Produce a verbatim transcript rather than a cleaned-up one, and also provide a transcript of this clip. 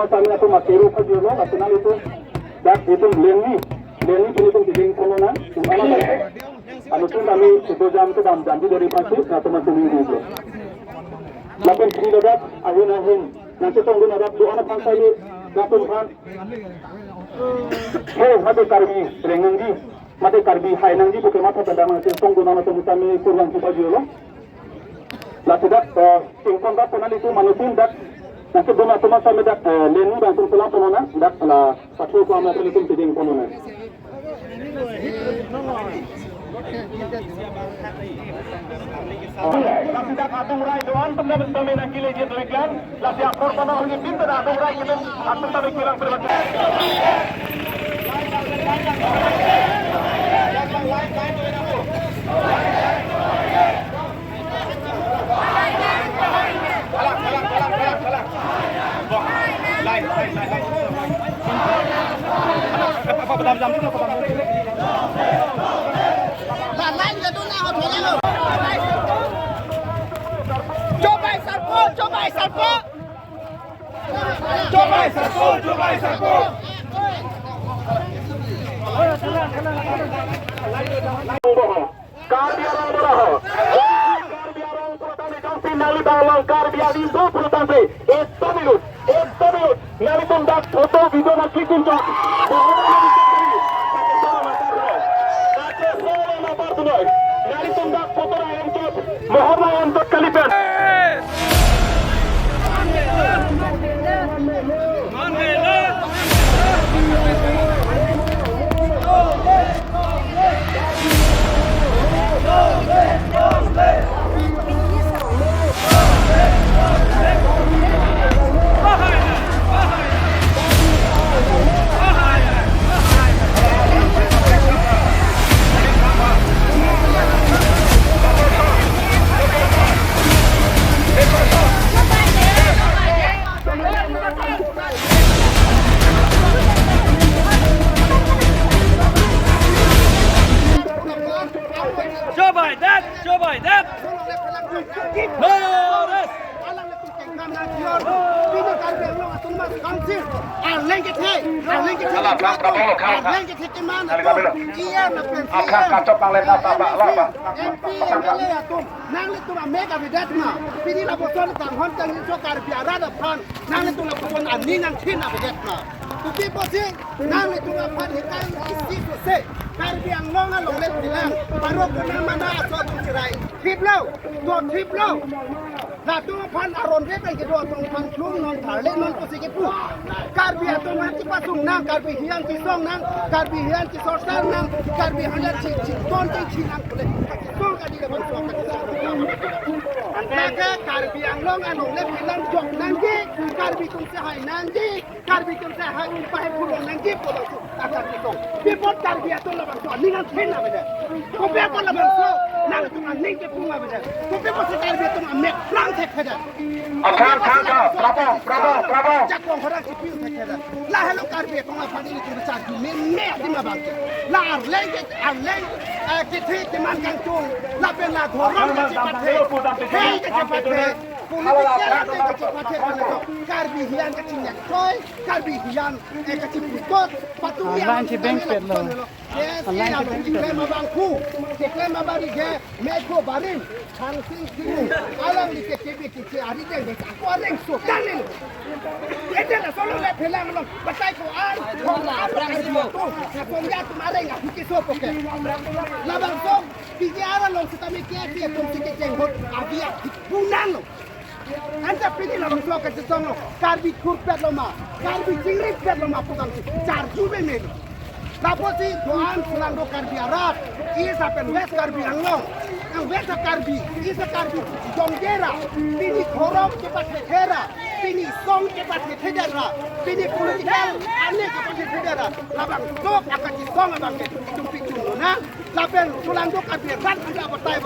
Kami atum ateru pajirlo, asinal itu, dak itu leni, leni pini itu biling kono na, anak itu, anu itu kami itu jam kedam jam di dari pagi, na teman sini itu. Lapen sini dapat, ahin ahin, nanti tunggu dapat doa na pangsai, na pun pan. Hei, mati Karbi reng nangji, mati Karbi hai nangji, puke matha tanda nanti tunggu nama tunggu kami kurang kita jual. Lasi dak, eh, ingkon dak penal itu manutin dak, nanti dona teman sami dak, eh, leni bang pun pulang ponona, dak la pathu ko ama pun itu piding ponona. Lasi dak atum rai doan pemda pemda menang kile je doiklan, lasi akor kono hurgi pinta dak atum rai kita atum tabi kilang perbat. Chobai sarpo, chobai sarpo. Chobai sarpo, chobai sarpo. Karbi Anglong bora ho. Karbi Anglong pura tangte jongsi nangli bang along Karbi Anglong pura tangte. Ek minute, ek minute. Nangli tum dak photo video na click unjok. Nangli tum dak photo na enjok. Mohor na enjok kalipen. Joe Biden, Joe Biden. No rest. Alanglitum kengkam nangji. Pini Karbi Anglong Autonomous Council arleng kethe, arleng kethe, arleng kethe keman atum, E M lapen C E M, M P, M L A atum, nanglitum amek avedet ma? Pini lapuson kanghon kangrinso Karbi arat aphan nanglitum lapuson aning angthin avedet ma? Kopi pusi nanglitum aphan hekang isi sose Karbi Anglong alongle phelang, parok kena mana aso atum chirai thiplo, do thiplo. Latum aphan aron re pen kedo atum aphan klum non tharle non pusi kepu. Karbi atum aphan kepasung nang, Karbi hian kesong nang, Karbi hian kesorsar nang, Karbi hian chi chi ton chi chi nang pule. Song kadi le bangso. Lake Karbi Anglong alongle phelang jok nangji, Karbi atum sehai nangji. Karbi atum sehai, pahai pulo nangji pulo su akan itu. Pi apot Karbi atum labangso aning angthin avedet? Kopi apot labangso nangtum aning kepung avedet? Kopi apotsi Karbi atum amek phrang thekthedet? Aphrang thang ka, prabang, prabang, prabang. Jakong horang chipiu thekthedet. Lahelo Karbi atum aphan ilitum charju meme adim abang. La arleng ke, arleng, eh, kethe keman kangtung. Lapen la dhorom kachepathe. Hei kachepathe. Political kachepathe. Karbi hian kachinyak choi. Karbi hian, eh, kachiputot, patu hian, online si bank pet lo. Yes, online si bank pet. Declare abangphu, declare abari ke, mekho barim, Thangsing Timung, alangli ke K B K C ari deng deng, ako areng so, dang nelo. Ede la solo le phelang lo, batai ko ar, ko la, Karbi atum, kapon ya atum areng, ahu keso poke. Labangso, P G R along sitame ke, ke atum si kecheng hot, abi atik punan lo. Anta pini labangso kachisong lo, Karbi thurpet lo ma, Karbi chingri pet lo ma pu abang si charju meme lo. Lapusi doan selang do Karbi arat, East lapen West Karbi Anglong, ang West Karbi, East Karbi jongdera, pini dhorom kepathe thera, pini song kepathe thedera, pini political ane kepathe thedera, labangso akachisong abang ke itum pichun lo na, lapen selang do Karbi arat anta abatai